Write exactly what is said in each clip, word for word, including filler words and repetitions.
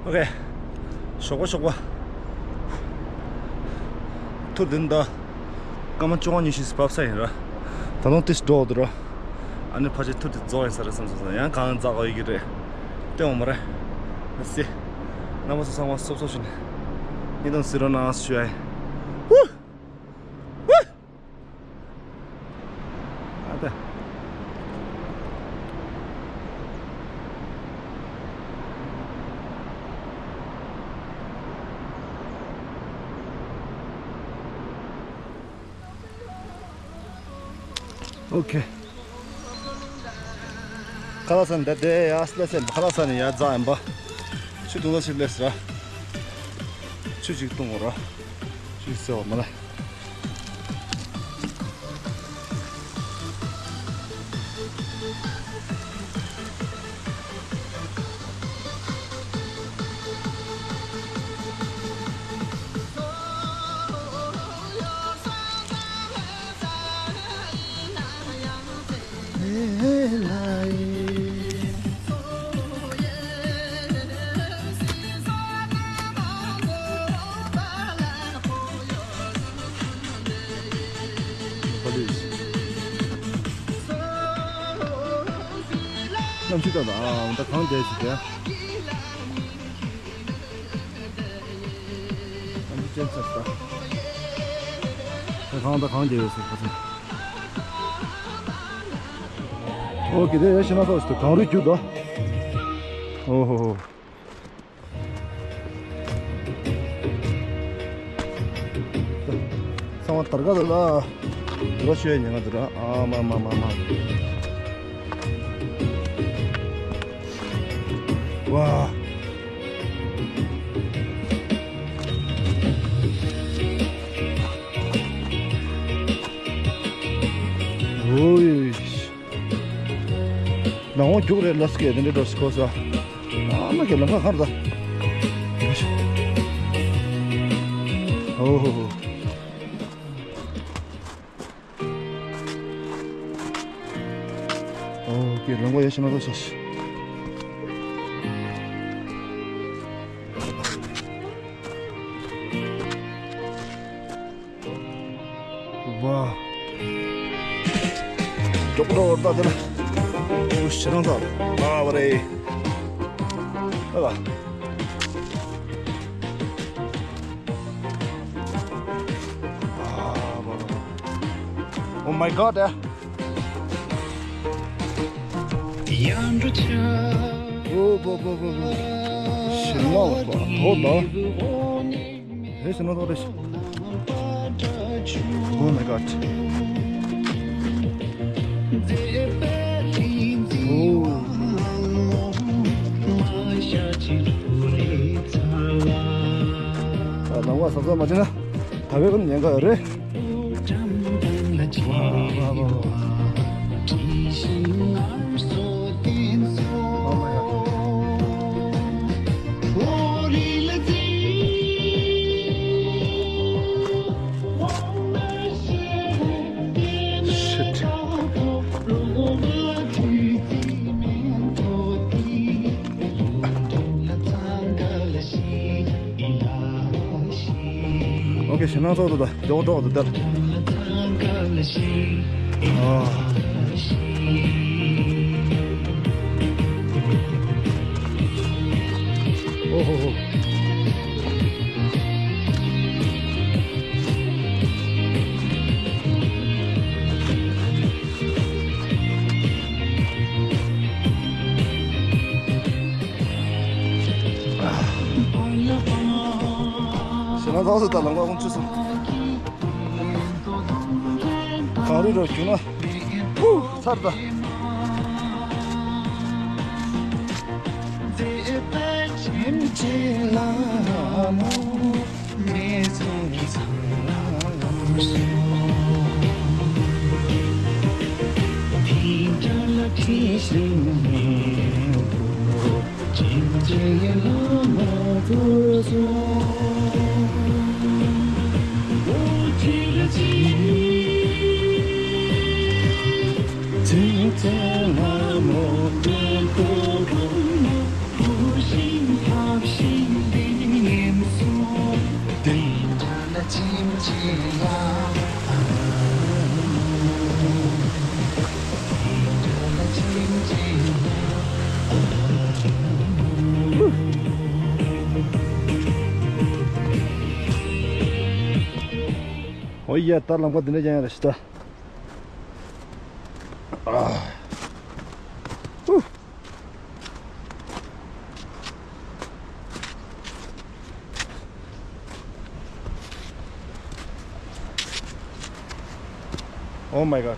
ཨོ་ཁེ། ཞོགས་པ་ཞོགས་པ། ཐུར་དེ་འདྲ། སྐར་མ་བཅོ་ལྔ་ཉི་ཤུ་ཞིག་བབས་ས་ཡིན་ར། ད་དུང་ཏིས་འགྲོ་འདུག་ར། ཨ་ནི་ཕལ་ཆེར་ཐུར་དེ་རྫོགས་ཡིན་ས་རེད་བསམ་སོང་། ཡང་གང་འཛག་གི་ཡོད་ཀྱི་རེད། སྟོན་འོང་མ་རེད། ལ་སི། རྣམ་པ་ཚོ་ཚང་མ་སོབ་སོབ་ཞུ་ནས། ཉིན་དང་སི་རོ་ནང་སུ་ཞུ་ཡ་ཡིན། ཧུ། ཧུ། ཨ་ད། ཨོ་ཁེ། ཁ་ལག་ཟ་ནས་བསྡད་དེ་ཡ་སླེབས་སེ། ཁ་ལག་ཟ་ནས་ཡ་འཛག་ཡིན་པ། ཆུ་འཐུང་ལ་ཞིག་སླེབས་སོང་ར། ཆུ་ཅིག་འཐུང་དགོས་ར། ཆུ་ཟེར་བ་མ་ལ། གནམ་གཤིས་ད་ད་ཨ་ད་གངས་རྒྱག་ཞིག་རྒྱག་གངས་ད་གངས་རྒྱག་ཡོད་ཟེར་ཁ་སང་། ཨོ་ཁེ། དེ་ཡ་ཤི་ན་ཐོག་ཏུ་གངས་རི་རྒྱུག་ད། ཨོ་ཧོ་ཧོ། ཚང་མ་དར་ག་ལ་ལ། འགྲོ་ཆོས་ཉན་ག་འདུག་ར། ཨ་མ་མ་མ་མ། ཝ། ཨོ་ཡེ། ནང་འོ་རྒྱུག་རེད་ལ་སྐད་དེ་འདྲ་འགྲོ་སི་ཁོ་ས། ཨ་མ་ཁེ་ལམ་ཁ་ཁར་ད། ཨོ་ཧོ་ཧོ། ཨོ་ཁེ་ལམ་ཁ་ཡ་ཤི་ན་ད་ས་ཤི། ཝ། ཅོག་ཅོག་ད་དེ་ལ། ཨུ་ཤི་རང་ད། ཨ་བ་རེ། ཨ་བ། ཨ་བ། Oh my God. ཨོ་བོ་བོ་བོ་བོ། ཤིང་ནགས་ལ་ཐོག་ད། ཧེ་ཤིང་ནགས་ཐོག་རེ། Oh my God. ཨོ། ཨ་ལང་བ་ས་ས་མ་ཅི་ན། ད་བས་ཀུན་ཉན་ག་རེད། ཨོ་ཁེ། ཞེད་སྣང་ཚོགས་འདུག་ད། མགྱོགས་མགྱོགས་འདུག་ད། ཨ། ཨོ་ཧོ་ཧོ། ཞེད་སྣང་ཚོགས་འདུག་ད། ལམ་ཁ་ཁོང་ཚུད་སོང་། གངས་རི་རུ་རྒྱུག་ན། ཧུ། ཚར་ད། ཨོ་ཡ། ད་ལམ་ཁ་འདི་འདྲ་ཡང་རེད་ཤི་ད། ཨ། ཧུ། Oh my God.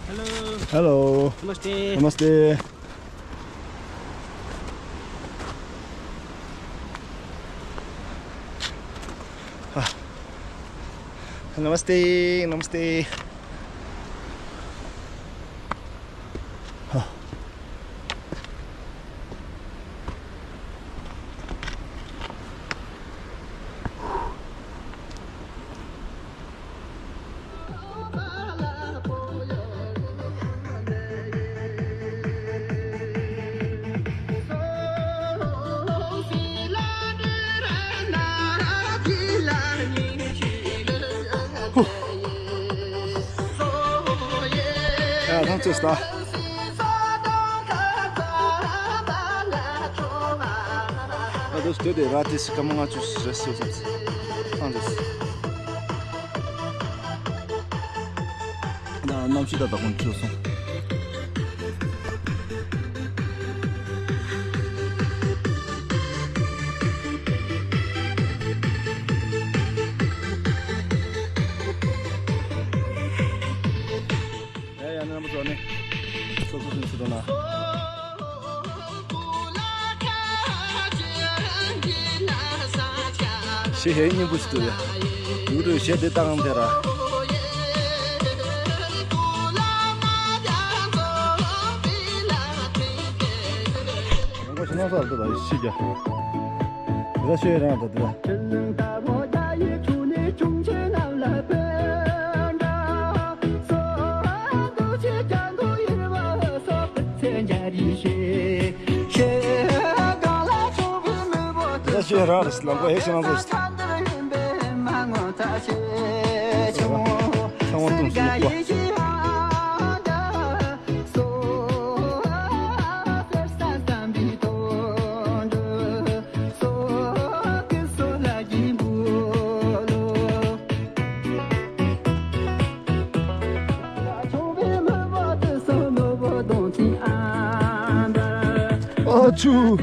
Hello. Hello. Namaste. Namaste. Ah. Namaste. Namaste. Ah. ཡ། ཐང་ཆད་སོང་། ཨ། དུས་དེ་དེ་ར་ཏི་སི་ཀ་མ་ང་ཆུ་རེ་སོ་སོ་སོ་ཐང་ཆད་སོང་། ན་གནམ་གཤིས་ད་ད་ཁོང་ཆུ་སོང་། ཡ་ཡ། ནང་མི་ཚོ་ནི་སོ་སོ་སོ་སོ་ན། ཞེ་ཧེ་སྙིང་པོ་ཞིག་འདུག་ཡ། ཡུ་རུ་ཞེ་དེ་བཏང་དེ་ར། རང་ག་ཞེ་ན་ས་ར་ད་ད་ཤི་རྒྱ། དེ་ད་ཤེས་རང་ད་དེ་ད། ད་ཤེས་རང་རེད། ལམ་ཁ་ཧེ་ཤེས་རང་རེད། ཚང་མ་ལྟུང་སོང་ནོ་པ། ཨ་ཆུ།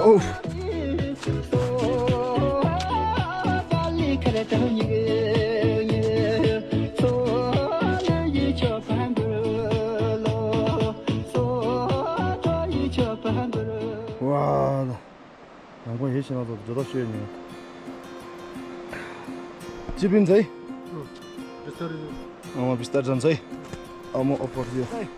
ཨོ། ཤིང་ལ་ཚོ་འགྲོ་རོགས་ཞུ་ཡ་ཉོ། ཅི་པིན་ཚེ། ཨ་མ་པི་སྟར་ཚེ། ཨ་མ་ཨོ་པོར་ཡོད།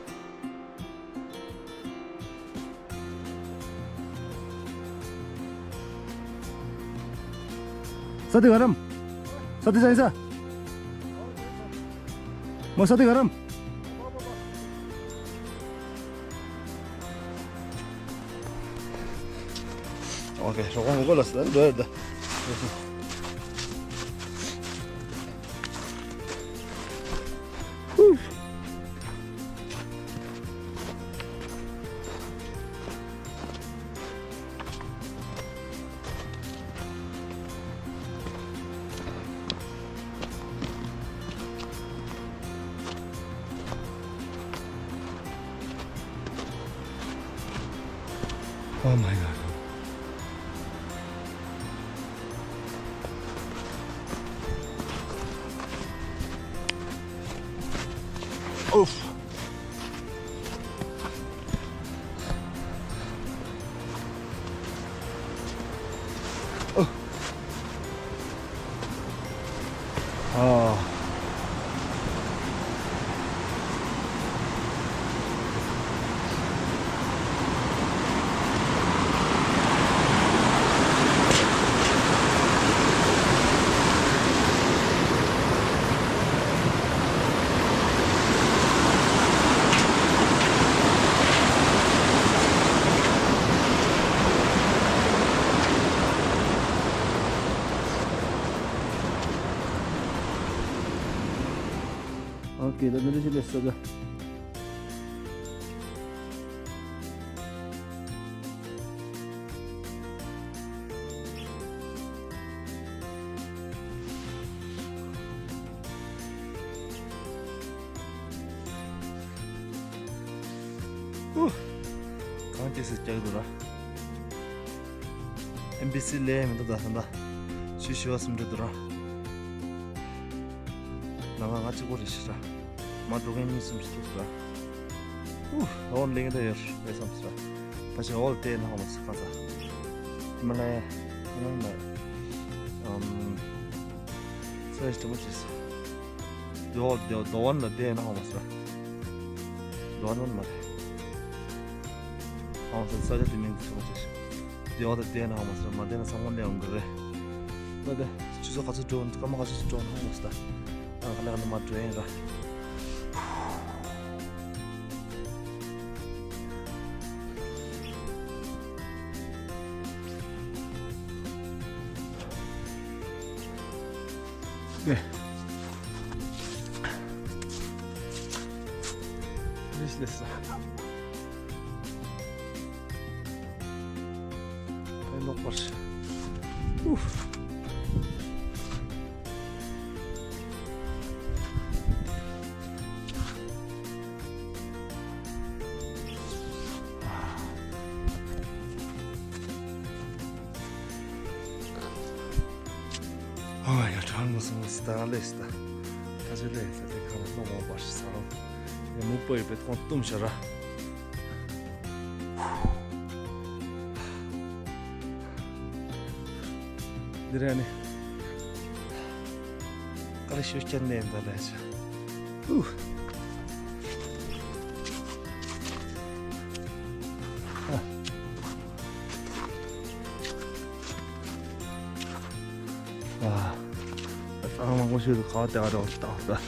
ས་དེ་ག་རམ། ས་དེ་ས་ཡིན་ས། མོ་ས་དེ་ག་རམ། ཨོ་ཁེ། ཧྲོ་ཁོང་གོ་ལ་སི་ལན་འགྲོ་ཡོད་ད། Oh my god. Oof. Okay, ད་འདི་འདྲ་ཞིག་ལས་སོ་ད། ཧུ། གངས་སྐྱེས་སུ་བཀྱག་འདུག་ར། ཨེམ་བི་སི་ལས་མི་འདུག་ད་ད་ད། ཤུ་ཤུ་བ་སུམ་འདྲ་འདུག་ར། ནང་ང་ང་གཅིག་པོ་རེད་ཤི་ར། མ་འགྲོ་མཁན་གཉིས་གསུམ་ཞིག་འདུག་ར། ཧུ། འོ་ལེགས་འདྲ་ཡོད་རེད་བསམ་སོང་ར། ཕ་ཆེ་འོ་ལ་བལྟས་ན་ཧ་མ་སི་ཁ་ས། ཧི་མ་ལ་ཡ། ཧི་མ་ལ་ཡ། ཨམ། ས་ཡ་ཞིག་དྲི་མ་བྱེད་ས། རྡོ་རྡོ་རྡོ་བན་ལ་བལྟས་ན་ཧ་མ་སི་ར། རྡོ་བན་མ་རེད། ཧ་མ་སི་ས་ཆ་དེ་མིན་དྲི་མ་བྱེད་ཤིག་རྡོ་བན་ལ་བལྟས་ན་ཧ་མ་སི་ར། མ་བལྟས་ན་ཚང་མ་ལས་འོང་གི་རེད། ད་ལྟ་ཆུ་ཚོད་ག་ཚོད་འགྲོ་སྐར་མ་ག་ཚོད་འགྲོ་ཧ་མ་སི་ད། ཨ་ཁ་ལ་ཁ་ལ་མ་འགྲོ་ཡིན་ར། ལེས་ལེས། ཕན་ལོག་པར། ཨུ། ཨ་ཡ། གྲང་མོ་སོང་སི་ད་ལེ་སི་ད། ད་ཆ་ལེ་སི་དེ་ཁ་ན་སྣོ་མོ་པར་ས་རོ། ཡ་མུག་པ་ཡོད་པའི་ཐོང་བཏུམ་ཤ་ར། འདི་ར་ནི། ཀ་ར་ཤུ་ཅན་ནེ་འདི་ལེ་ཤ། ཨུ། ཨ། ཨ། ཨ་མ་ངོ་ཤུ་དུ་ཁ་བ་དེ་ག་རོགས་ཏག་ཏག